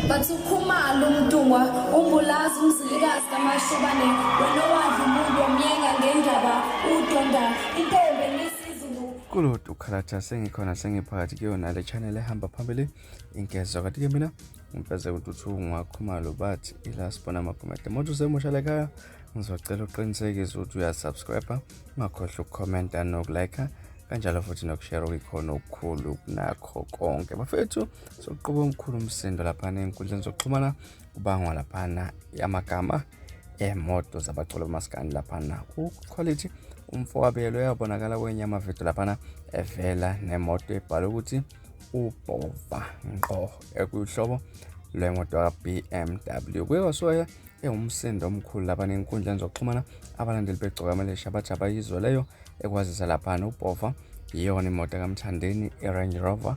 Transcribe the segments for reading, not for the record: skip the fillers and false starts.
Bathi uKhumalo uMntungwa uMbulazi uMzilikazi kaMashobane wena owadla umuntu wamyenga ngendaba udonda intombi enisizulu. Kulodu khalatha sengikhona sengiphakathi kuyona le channel ehamba phambili inkezo kanti-ke mina ngimfeze uNtuthu Khumalo bathi ila sibona amagumede moto usemusha lekhaya ngizocela uqinisekise ukuthi uyasubscribe ungakhohlwa ukukhomenta nokulike kanjalo futhi nokushare okuyikhona okukhulu kunakho konke bafethu. Sokuquba omkhulu umsindo laphana ey'nkundleni zokuxhumana kubangwa laphana amagama emoto zabaculi bamaskandi laphana uquality umfowabelo uyabonakala kwenye amavidiyo laphana evela nemoto ebhalwe ukuthi ubhova ngqo ekuhlobo lwemoto ka-BMW. Kuye kwasuka ewumsindo omkhulu lapha nenkundleni zokuxhumana abalandeli begcokama elisha bathi abayizwe leyo ekwazisa laphana ubhova iyona imoto kaMthandeni i-Range Rover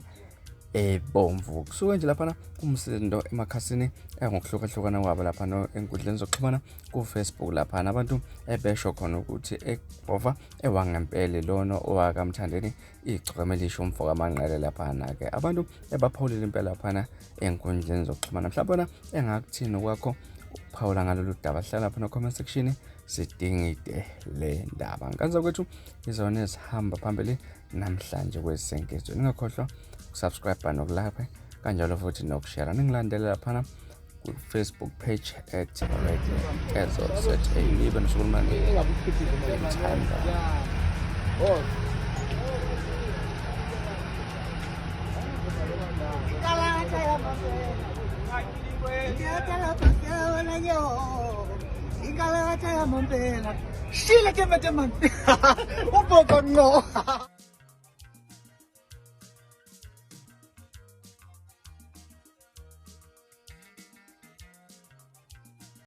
ebomvu. Kusuke nje laphana umsindo emakhasini ngokuhlukahlukana kwabo laphana enkundleni zokuxhumana ku-Facebook laphana abantu ebesho khona ukuthi ebhova ewangempela lona owakaMthandeni igcokama elisha umfo kaManqele laphana-ke abantu ebaphawulile impela laphana ey'nkundleni zokuxhumana. Mhlawumbe wena engakuthini okwakho ukuphawula ngalolu daba, hlala lapha no-comment section sidingide le ndaba. Nkanza kwethu izona ezihamba phambili namhlanje kwezisenkezo. Ningakhohlwa ukusubscribe nokulike kanjalo futhi nokushare. Ningilandele laphana ku-Facebook page at Radio Nkezo ZA. Nibe nosuku olumnandi. Ngithanda. Shile ke mate man. Ubhoko ngqo.